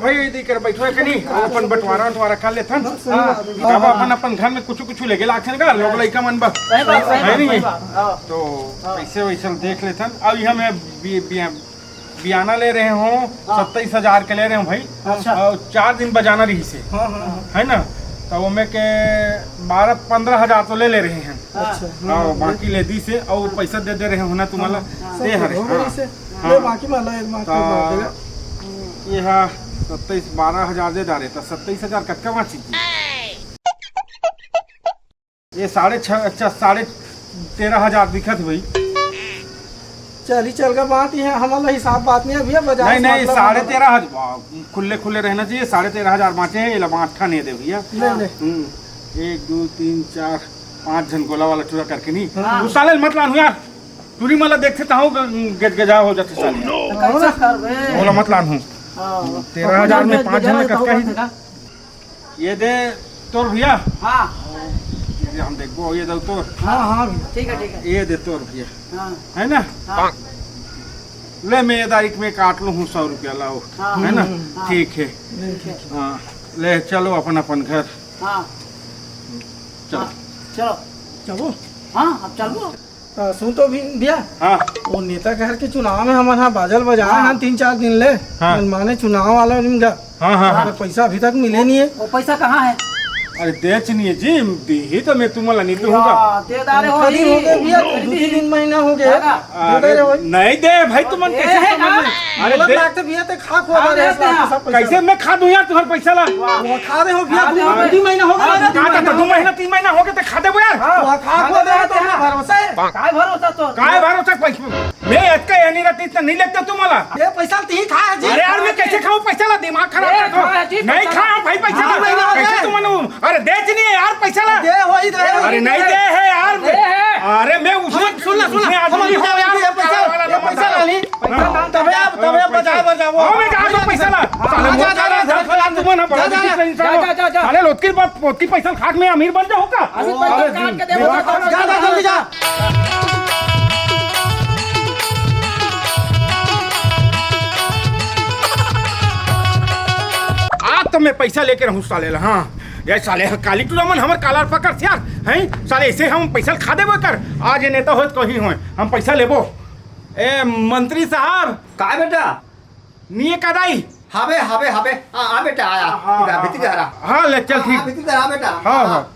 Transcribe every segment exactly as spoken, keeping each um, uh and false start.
भाई, ये कर बैठो है कि नहीं? अपन बंटवारा उंटवारा कर लेथन। हाँ, सही बात है। अब अपन अपन घर में कुछ कुछ लेके लाथन का, लोग लइका मन बस। सही बात, सही है बात, नहीं? सही बात। हाँ। तो हाँ। पैसे वैसे देख लेथन। अब यहाँ मैं बि-, बि-, बियाना ले रहे हूँ, हाँ। सत्ताईस हजार के ले रहे हूँ भाई। अच्छा। और चार दिन बजाना रही से, हाँ, हाँ, हाँ। है ना? तो वो में के बारह पन्द्रह हजार तो ले ले रहे हैं। अच्छा। और बाकी ले दी से, और पैसा दे दे रहे हो ना तुम्हारा, हाँ, हाँ। दे हरे, हो गई हाँ। से। हाँ। ले, बाकी वाला एक बात तो और दे देगा। ये हा सत्ताईस, बारह हजार दे डारे, तो सत्ताईस हजार कतका बाँची? ये साढ़े छः, अच्छा, साढ़े तेरह हजार दिखत भाई। चल ही चल का बात ही है, हमारा हिसाब बात नहीं है भैया, बजाज नहीं, नहीं, मतलब साढ़े तेरह हजार, वाह, खुले खुले रहना चाहिए। साढ़े तेरह हजार बाँचे हैं, ये ला बाँट खा नहीं दे भैया। ले, ले। हम्म, एक, दो, तीन, चार, पाँच झन गोला वाला टूरा करके नहीं। हाँ। उस साले मत लान हूँ यार, टूरी मला देखते ताहू ग-, गजगजा हो जाते साले। तो कैसा करबे? गोला मत लान हूँ। हाँ। तेरह हजार में पाँच झन में कतका ही? ये दे तोर भैया। हाँ। ये दे हम देखबो, ये दे तोर। हाँ, हाँ भैया। ठीक है, ठीक है। ये दे तोर भैया। हाँ। है ना? हाँ। ले, मैं ये तारीख में काट लूँ हूँ सौ रुपया, लाओ। हाँ। है ना? हम्म। हाँ। ठीक है। ठीक है। हाँ, ले चलो अपन अपन घर। हाँ। चलो। हाँ, चलो। चलो। हाँ, अब चलो। आ, सुन तो भी भैया। हाँ। वो नेता घर के चुनाव में हमन हा बाजल बजाए हाँ। हन तीन चार दिन ले। हाँ। मनमाने चुनाव वाला दिन का। हाँ, हाँ, हाँ। अरे पैसा अभी तक मिले नहीं है। वो पैसा कहाँ है? अरे देच नहीं है जी, दीही तो मैं तुम्हाला नहीं दूंगा। या, दे डारे हो कभी ही। हो गए भैया, दो तीन महीना हो गया। दादा। दे अरे डारे हो। नहीं दे भाई, तुमन दे कैसे है समझ ना? में? अरे बोलत दे। लागते भैया ते खा खो खा रहे हैं, देते हैं। सब पैसा। कैसे मैं खा दूं यार तुम्हारे पैसा ला? वाह। वो खा रहे हो भैया, खा दो, रहे हो। दो तीन महीना हो गया। हाँ, तो दो महीना, तीन महीना हो गए तो खा देबो यार। हाँ, वो खा खो खा रहे हो, देते हैं। तुम्हें भरोसा है? काय भरोसा तो? काय भरोसा पैसा? मैं अतका यानी रहती इतना नहीं लगता तुम्हाला। ये पैसा तीन खा है जी। अरे यार, मैं कैसे खाऊं पैसा ला? दिमाग खराब ए, कर दो। खा है जी, नहीं पैसा खा ला। भाई पैसा हाँ, ला। नहीं, नहीं, कैसे नहीं। तुम मनु? अरे दे च नहीं है यार पैसा ला। दे वही दे। अरे नहीं दे है यार। दे है। अरे मैं उस सुन, सुन ला, सुन ला। उसने आदमी हम हो यार, ये पैसा, काला वाला ये पैसा बता। ला ली। हाँ। तबे आप, तबे आप बजाए बजाओ। हाँ, मैं कहा तो पैसा ला। हाँ, साले जा, मोर जा, काला जा, धन जा, फैला जा, तुमन ना जा, बड़ा जा, किसी जा, इंसान जा, हो। जा, जा, जा। साले लोटकी बात, पोतकी पैसा खाक में अमीर बन जाओ का? अभी पैसा अरे काट के दे, जा, जा, जल्दी जा। आज तो मैं पैसा लेके रहूं साले ला, हाँ। ये साले ह-, काली टूरा मन हमर कालर पकड़ यार, हैं? साले ऐसे हम पैसा खा देबो कर। आज ये नेता होत कहीं होय, हम पैसा लेबो। ए, मंत्री साहब। का बेटा? निये का दाई? हाबे, हाबे, हाबे। आ, आ बेटा, आया। हाँ, इधर, हाँ, भीतर हाँ। आ रहा। हाँ, ले चल, आ, ठीक। आ, भीतर आ बेटा। हाँ, हाँ।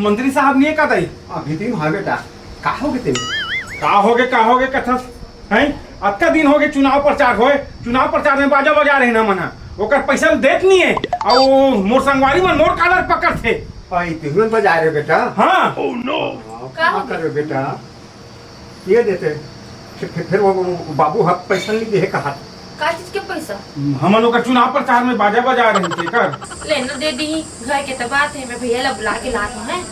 मंत्री साहब निये का दाई? आ, भीतर में, हाँ बेटा। का होगे तेन? का होगे, का होगे कथस? हैं? अतका दिन होगे चुनाव प्रचार होय, चुनाव प्रचार में बाजा बजा रहे ना मना, ओकर पैसा देत नहीं है। और वो मोर संगवारी मन मोर कालर पकड़थे। आई, तुमन बजा रहे बेटा? हाँ। का का होगे? करे बेटा? ये देते। फिर, फिर, फिर वो, वो बाबू ह पैसा नहीं दे कहा। का चीज के पैसा? हमन ओकर चुनाव प्रचार में बाजा बजा रहे थे कर। ले न दे दी, घर के तो बात है, मैं भैया ला बुला के लात हूँ, हैं?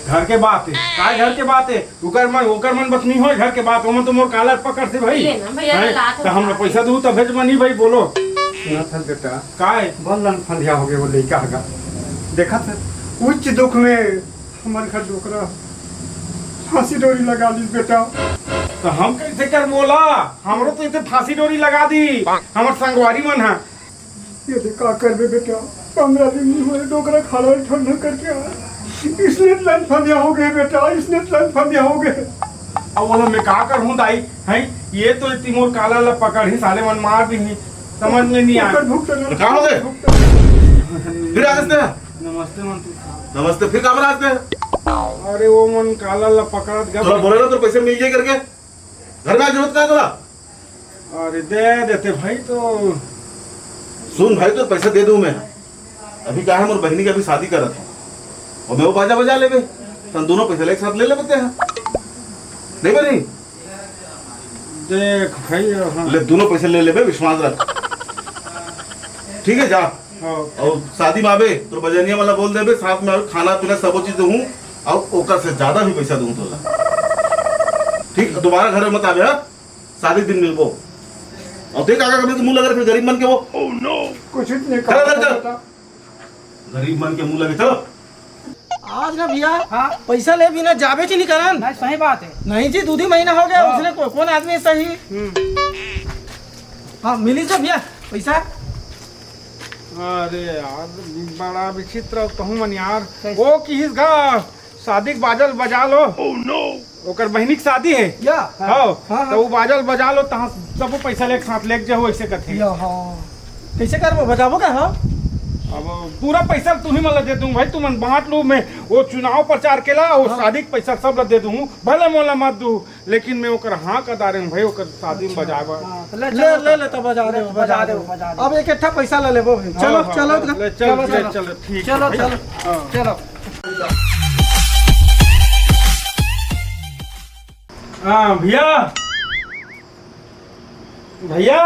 घर के बात है, काय घर के बात है? ओकर मन, ओकर मन बस नहीं होय घर के बात, ओमन तो मोर कालर पकड़थे भाई। ले ना भैया, हैं? लात तो हम हूँ। पैसा दूँ तभे तो बनी भाई, बोलो। सुना था बेटा, काय? बल्लन फंदिया होगे वो लइका हगा। देखा था, उच्च दुख में हमर घर डोकरा फांसी डोरी लगा लीस बेटा। तो हम कैसे कर बोला? हमरो तो इतने फांसी डोरी लगा दी, हमर संगवारी मन है। ये दे का करबे बेटा, पंद्रह दिन नहीं हुए, डोकरा खाड़ा ठंडा करके आ, इसने तन फंदिया होगे बेटा, इसने तन फंदिया होगे। अब बोला मैं का करहूँ दाई, हैं? ये तो इतनी मोर कालर ला पकड़ ही, साले मन मार दी ही, समझ में नहीं आया। भुगतन, भुगतन, तो का होगे? भुगतन। फिर आ गए? नमस्ते मंत्री साहब। नमस्ते, फिर काबर आते हैं? अरे वो मन कालर ला पकड़त गए। तोला बोले ना तो पैसे मिल गए करके, घर में जरूरत का है तोला? अरे दे देते भाई तो। सुन भाई, तो पैसे दे दूं मैं। अभी क्या है, मोर बहिनी के अभी शादी करत है, और मैं वो बाजा बजा लेबे, तो हम दोनों पैसे एक साथ ले लेते हैं, नहीं बनी? देख भाई, हाँ। ले, दोनों पैसे ले लेबे, विश्वास रख। ठीक है, जा। हाँ। और शादी में आबे, तो बजनिया वाला बोल देबे, साथ में खाना पीना सब चीज दूँ, और ओकर से ज्यादा भी पैसा दूँ तोला। ठीक, दोबारा घर में मत आबे, हाँ? शादी दिन मिलबो। और देख, आगा कभी मुंह लगा रखे गरीब मन के वो। कुछ नहीं चलो, चलो, चलो। करता। गरीब मन के मुंह लगे, चलो। आज ना भैया, हाँ। पैसा ले बिना जाबे च नहीं करन। नहीं, सही बात है। नहीं जी, दो ही महीना हो गया, हाँ। उसने को-, कौन आदमी सही? हम्म। हाँ, मिली जा भैया, पैसा। अरे यार, बड़ा विचित्र तहूँ मन यार। कैसे? वो किहिस गा, शादी के बाजा ल बजा लो। ओकर बहिनी के शादी हे। या? हाँ। हाँ, हाँ। तो वो बाजा ल बजा लो, तहाँ सबो पैसा लेके साथ लेके जाहू, ऐसे कथे। या, हाँ। कैसे करबो, बजाबो का? हाँ। अब पूरा पैसा तुही मन ला दे दूँ भाई, तुमन बांट लो। मैं वो चुनाव प्रचार के ला, वो हाँ। शादी के पैसा सब ला दे दूँ, भले मोला मत दू। लेकिन मैं ओकर हाँ का दारे हूँ भाई, ओकर शादी में अच्छा। बजाए बर। हाँ, तो ले, ले, चलो ले, तो। ले, तो बजा दे, ले, तो बजा बजा दे, दे। बजा दे। अब एक एकठा पैसा ले लेबो भाई। हाँ, चलो, हाँ, चलो, ले, चल, चलो, ले, चलो। चलो, ठीक चलो, है भाई। चलो, हाँ। चलो। हाँ, भैया। भैया।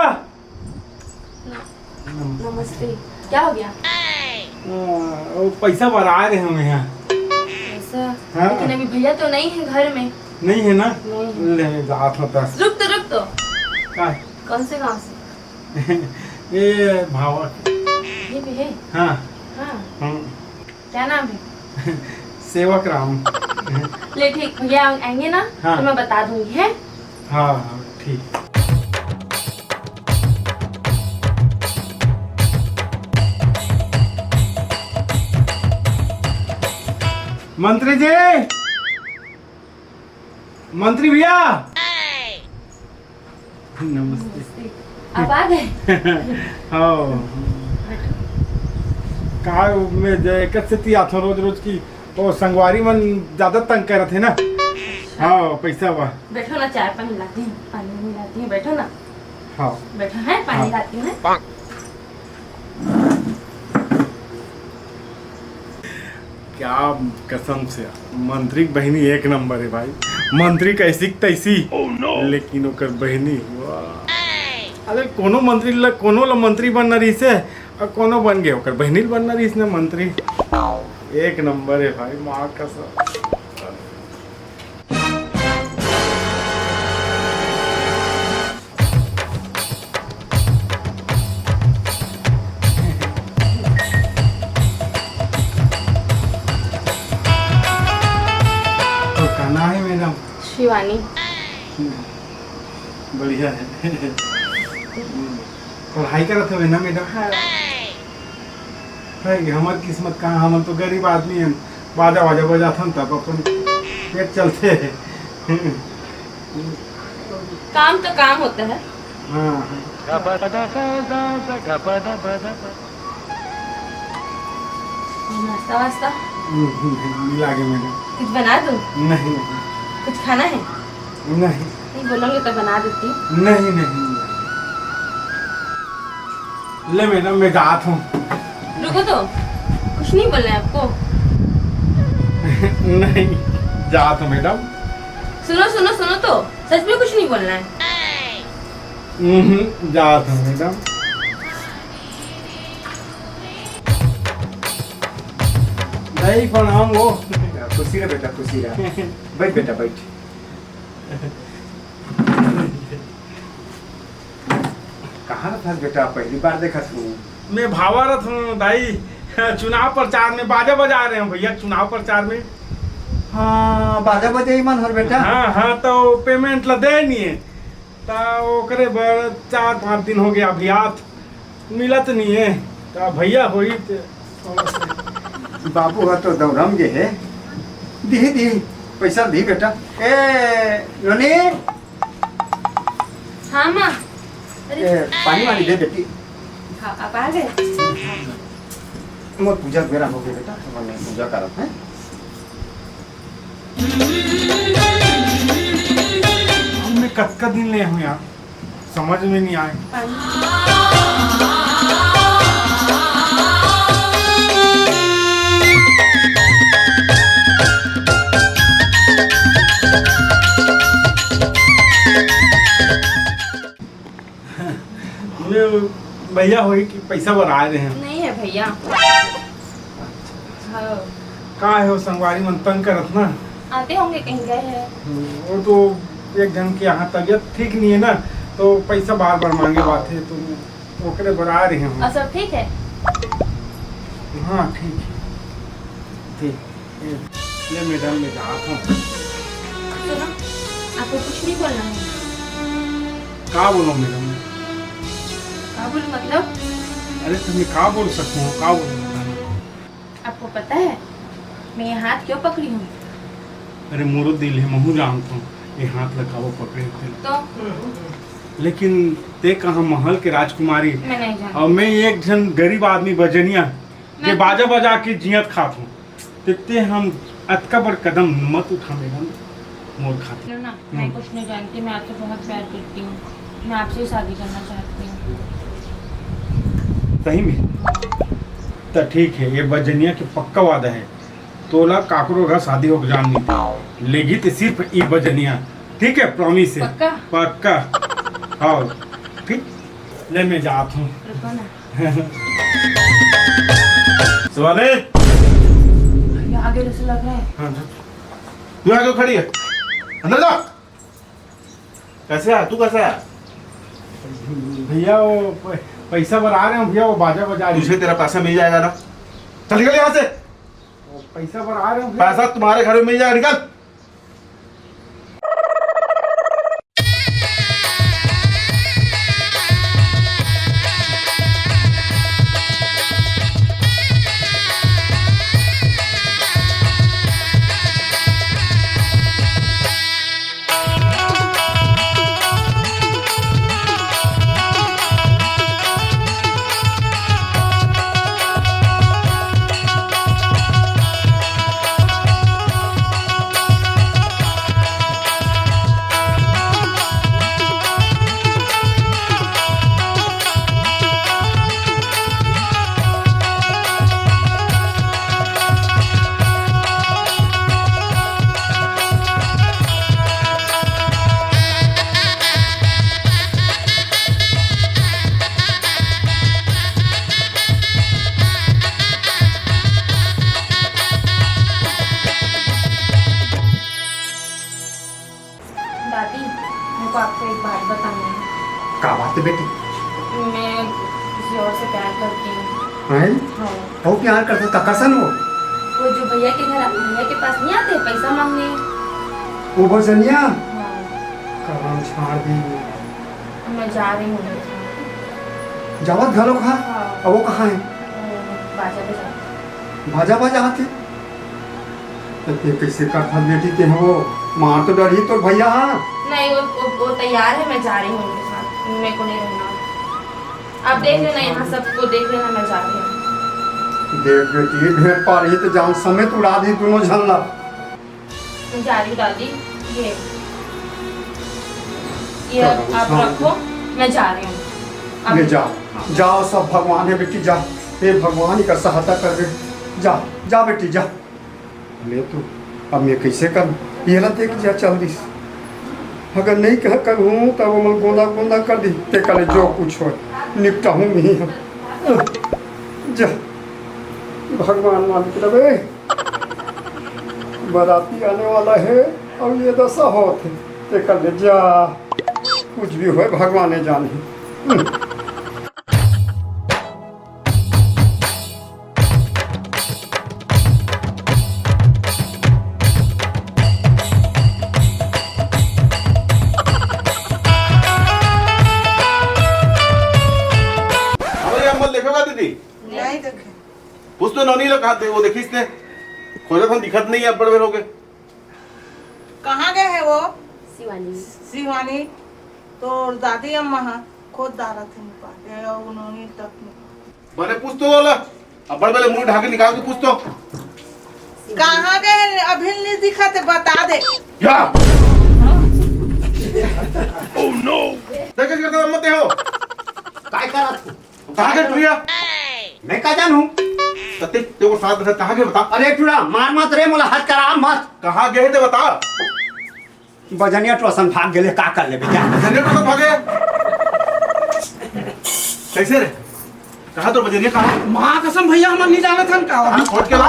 न-, नमस्ते। क्या हो गया? आ, वो पैसा बर आए रहे हम यहाँ। पैसा? हाँ। लेकिन अभी भैया तो नहीं है घर में। नहीं है ना? नहीं है। ले, मैं जात हूँ दस। रुक तो, रुक तो। का? कौन से गांव से? ये भावा। ये भी है? हाँ। हाँ। हम्म। क्या नाम है? सेवक राम। ले ठीक, भैया आएंगे ना, हाँ। तो मैं बता दूंगी, है? हाँ, हाँ, ठीक। मंत्री जी, मंत्री भैया। नमस्ते। नमस्ते। आप आ गए? हाँ। का मैं जे एक सेती आथो रोज रोज की, वो संगवारी मन ज्यादा तंग करत हे ना। हाँ, पैसा बा। बैठो ना, चाय पानी लाती हूँ, पानी वानी लाती हूँ, बैठो ना। हाँ। बैठो, है, पानी हाँ। लाती हूँ, है। क्या कसम से, मंत्री के बहिनी एक नंबर है भाई। मंत्री कैसी की तैसी, लेकिन ओकर बहिनी, वाह। अरे कोनो मंत्री ला, कोनो ला मंत्री बनना रहिस हे, और कोनो बन गए, ओकर बहिनी ला बनना रहिस ना मंत्री। एक नंबर है भाई, माँ कसम। तो का नाम है मैडम? शिवानी। बढ़िया है। पढ़ाई करत हवे ना मैडम? हाँ। है कि हमर किस्मत कहाँ, हमन तो गरीब आदमी हन, बाजा वाजा बजाथन तब अपन पेट चलथे। काम तो काम होता है। हाँ, हाँ। नाश्ता वास्ता? हम्म, हम्म, हम्म, मिला के मैडम। कुछ बना दूँ? नहीं, नहीं। कुछ खाना है? नहीं। नहीं बोलोगे तो बना देती हूँ। नहीं, नहीं। ले मैडम, मैं जात हूँ। रुको तो, कुछ नहीं बोलना है आपको? नहीं, जात हूँ मैडम। सुनो, सुनो, सुनो तो, सच में कुछ नहीं बोलना है। हम्म, जात हूँ मैडम। नहीं, प्रणाम हो। खुशी रह बेटा, खुशी रह। बैठ बेटा, बैठ। कहाँ रथस बेटा, पहली बार देखत हूँ। मैं भावा रथ हूँ दाई, चुनाव प्रचार में बाजा बजा रहे हूँ भैया, चुनाव प्रचार में। हाँ, बाजा बजाई मन हर बेटा। हाँ, हाँ, तो payment ला दे नहीं है, ता ओकरे बर चार पाँच दिन हो गया अभी आत मिलत नहीं है, ता भैया होई ते। बाबू ह तो दौड़म गे हे, दिही, दिही, पैसा दिही बेटा। ए, नोनी, हाँ माँ। अरे। ए, पानी वानी दे बेटी। हाँ, आप आ गए? मोर पूजा के बेरा हो गए बेटा, तो मैं पूजा करत हैं। मैं कतका दिन ले हूँ यार, समझ में नहीं आए। पानी। मैं भैया होई कि पैसा बर आए रहे हैं। नहीं है भैया। हाँ। का है वो संगवारी मन तंग करत ना? आते होंगे, कहीं गए हैं। हम्म, वो तो एक जन के यहाँ तबीयत ठीक नहीं है ना, तो पैसा बार बार मांगे बात है, तो ओकरे बर आए रहे हैं। और सब ठीक है? हाँ, ठीक है। ठीक। ले मैडम, मैं जात हूँ। सुनो, आपको कुछ नहीं बोलना है। का बोलो मैडम? का बोलूं मतलब? अरे, तो मैं का बोल सकता हूँ, का बोल सकता हूँ? आपको पता है, मैं ये हाथ क्यों पकड़ी हूँ? अरे, मोरो दिल है, महू जानता हूँ ये हाथ ला काबर पकड़े हूँ तेला। तो? लेकिन ते कहाँ महल के राजकुमारी, मैं नहीं जानती। और मैं एक झन गरीब आदमी बजनिया, जे मैं बाजा बजा के जियत खात हूँ। ते, ते हम अतका बड़ कदम मत उठा मेरा मोर खातिर। सुनो ना, मैं हम्म। कुछ नहीं जानती, मैं आपसे बहुत प्यार करती हूँ, मैं आपसे ही शादी करना चाहती हूँ। सही में? त ठीक है, ये बजनिया के पक्का वादा है, तोला काकरो घर शादी होके जान नहीं, लेगी ते सिर्फ ई बजनिया, ठीक है, प्रॉमिस है। पक्का? पक्का। हाँ, ठीक, ले मैं जात हूँ। रुको ना। शिवानी, ये आगे जैसे लग रहा है। हाँ, हाँ। तू यहाँ क्यों खड़ी है? अंदर जा। कैसे है तू, कैसे है? भैया, वो प-, पैसा बर आ रहे हो भैया, वो बाजा बजा रही तुझे है। तेरा पैसा मिल जाएगा ना। चल निकल यहाँ से। वो पैसा बर आ रहे हो भैया। पैसा तुम्हारे घर में मिल जाएगा, निकल। दादी, मेरे को आपको एक बात बतानी है। का बात है बेटी? मैं किसी और से प्यार करती हूँ। हैं? हाँ। अउ प्यार करथे त कसन वो? वो जो भैया के घर, भैया के पास नहीं आते पैसा मांगने? वो बजनिया? हाँ। करम छाड़ दी। मैं जा रही हूँ। जावत घलो खा? हाँ। अब वो कहाँ है? वो बाजा बजा। बाजा बजा आते? त ते कइसे करथस बेटी, ते हो मार तो डरही तोर भैया हा। नहीं, वो, वो, वो तैयार है, मैं जा रही हूँ उनके साथ, मेरे को नहीं रहना। आप देख लेना, यहाँ सबको देख लेना, मैं जा रही हूँ। देख बेटी, भेंट पा रही तो जान समेत उड़ा दी दोनों झन ला। मैं जा रही हूँ दादी, ये, ये चलो, आप हाँ। रखो, मैं जा रही हूँ। आप ले जा, जाओ, सब भगवान है बेटी, जा। हे भगवान, इकर सहायता कर दे। जा, जा बेटी, जा। ले तू, अब मैं कइसे करहूँ? येला देख जा चल दिस। अगर नहीं कह करहूँ, तब ओमन गोंदा गोंदा कर दी। ते कले जो कुछ होय, निपटाहूँ मैं ही हम। जा, भगवान मालिक रहे, बराती आने वाला है, अब ये दशा होत है। ते कले जा, कुछ भी होय, भगवान ने जाने। अरे अम्मा, देखो का दीदी? नहीं देखे। पूछ तो नोनी लोग कहाँ थे, वो देखिस ते? खोजत हन, दिखत नहीं है, अब्बड़ बेर हो गए। कहाँ गए है वो? शिवानी। शिवानी, तोर दादी अम्मा हा खोज डारत हे, नहीं पाते, अउ नोनी तक नहीं पाते। बने पूछ तो वाला, अब्बड़ बेले मुंह ढाके निकाल के पूछ तो। कहाँ गए? अभी नहीं दिखा ते बता दे। या। Oh no। देख के करता मत हो। काय करत? कहाँ गए टुरिया? मैं का जानूं? तते ते वो साथ में कहाँ गए बता। अरे टुरा, मार मत रे, मोला हाथ करा मत। कहाँ गए ते बता। बजनिया टोसन भाग गेले, का कर लेबे जा। बजनिया टोसन भागे? कैसे रे? कहाँ तो बजनिया कहाँ? माँ कसम भैया, हमन नहीं जानत हन का। हाँ, छोड़ के ला।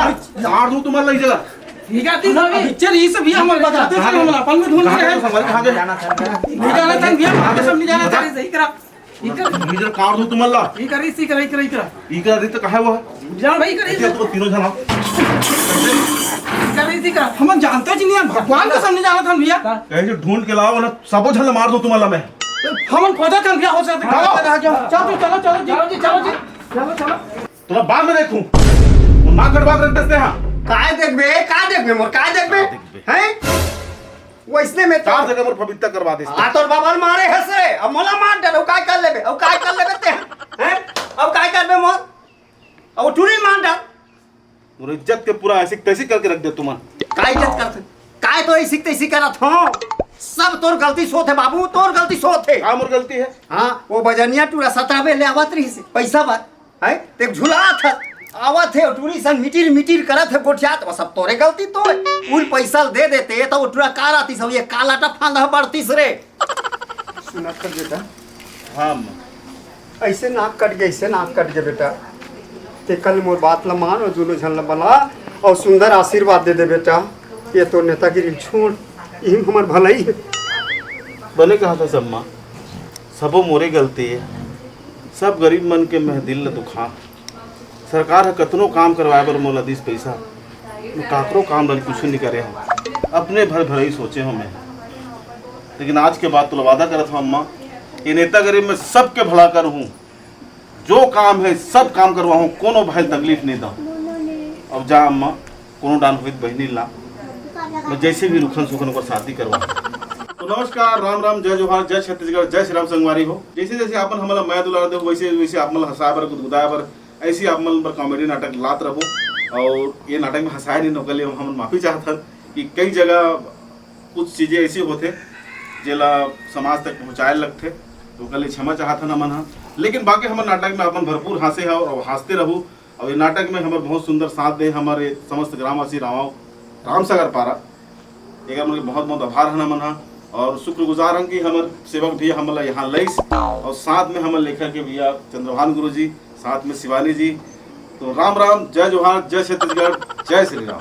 मार दूं तुम्हारे लग जगह। ठीक है, तू अभी चल, ये सब ये हमन बताते हैं, हम अपन में ढूंढ रहे हैं। कहाँ तो संभाल, कहाँ गए? नहीं जानत हन भैया, माँ कसम नहीं जानत हन। सही करा। इकर इधर काट दो तुमल्ला। इकर इसी करा, इकर इकर। इकर इधर तो कहाँ है वो? जान भाई, इकर इधर। तुम तीनों जना। इकर इसी करा। हम जानते जी नहीं है, भगवान को समझ जाना था भैया। कहीं से ढूंढ के लाओ ना, सबो झन मार दो तुमल्ला मैं। हम खोजा था भैया, हो सकता है। चलो, चलो, चलो जी, चलो जी। चलो, चलो। तोला बाद में देखहूं। मोर नाक कटवा के रख देस तेहा। काय देखबे? काय देखबे मोर? काय देखबे? काय देखबे? हैं? वइसने में तो चार जगह मोर पवित्र करवा देस। हाँ, तोर बाबा ल मारे हस रे। अब मोला मार डार, अउ काय कर लेबे? अउ काय कर लेबे तेहा? हैं? अउ काय करबे मोर? अउ टूरी मार डार। मोर इज्जत के पूरा ऐसी तैसी करके रख दे तुमन। काय इज्जत करत? काय तो ऐसी तैसी करत हो? सब तोर गलती सोत हे बाबू, तोर गलती सोत हे। का मोर गलती हे? हाँ, वो बजनिया टूरा सतावे ले आवत रहिस हे, पैसा बर। हैं? ते झुलात हस, आवत हे, टूरी सन मिटिर मिटिर करत हे, गोठियात, वो सब तोरे गलती तो हे। उन पैसा ल दे देते, तो वो टूरा का रहतिस, ये काला टा फांदा बढ़तिस रे। सुनत हस बेटा? हाँ, अम्मा। ऐसे नाक कट गे, ऐसे नाक कट गे बेटा। ते कल मोर बात ल मान अउ दूनों झन ल बला अउ सुंदर आशीर्वाद दे दे बेटा। ये तो नेतागिरी छोड़, इही म हमर भलाई हे। बने कहत हस अम्मा, सबो मोरे गलती हे। सब गरीब मन के मैं दिल ल दुखा। सरकार ह कतनो काम करवाए बर मोला दिस पैसा, मैं काकरो काम बर कुछु नइ करे हंव। अपने भर भरई सोचे हंव मैं। लेकिन आज के बाद तोला वादा करत हंव अम्मा, ये नेतागिरी में सबके भला करहूं। जो काम हे, सब काम करवाहूं, कोनो भाई ल तकलीफ नइ दंव। अब जा अम्मा, कोनो डाहर होही त बहिनी ला, मैं जइसे भी रुखन सुखन ओकर शादी करवाहूं। तो नमस्कार, राम राम, जय जोहार, जय छत्तीसगढ़, जय श्री राम संगवारी हो। जइसे जइसे आप मन हमन ला मया दुलार देहू, वइसे वइसे आप मन ला हंसाए बर, गुदगुदाए बर, अइसे आप मन बर comedy नाटक लात रहबो। अउ ये नाटक में हंसाए नइ, ओकर लिए हमन माफी चाहत हन कि कई जगह कुछ चीजें ऐसी होथे, जेला समाज तक पहुंचाए लगथे, तो ओकर लिए क्षमा चाहत हन हमन ह। लेकिन बाकी हमर नाटक में अपन भरपूर हंसे हव अउ हंसते रहू। अउ ये नाटक में हमर बहुत सुंदर साथ दे हमर ये समस्त ग्रामवासी राम, रामसागर पारा, एकर मन के बहुत बहुत आभार हन हमन ह। अउ शुक्रगुजार हन कि हमर सेवक भैया हमन ला यहाँ लइस अउ साथ में हमर लेखक के भैया चंद्रभान गुरु जी, साथ में शिवानी जी। तो राम राम, जय जोहार, जय छत्तीसगढ़, जय श्री राम।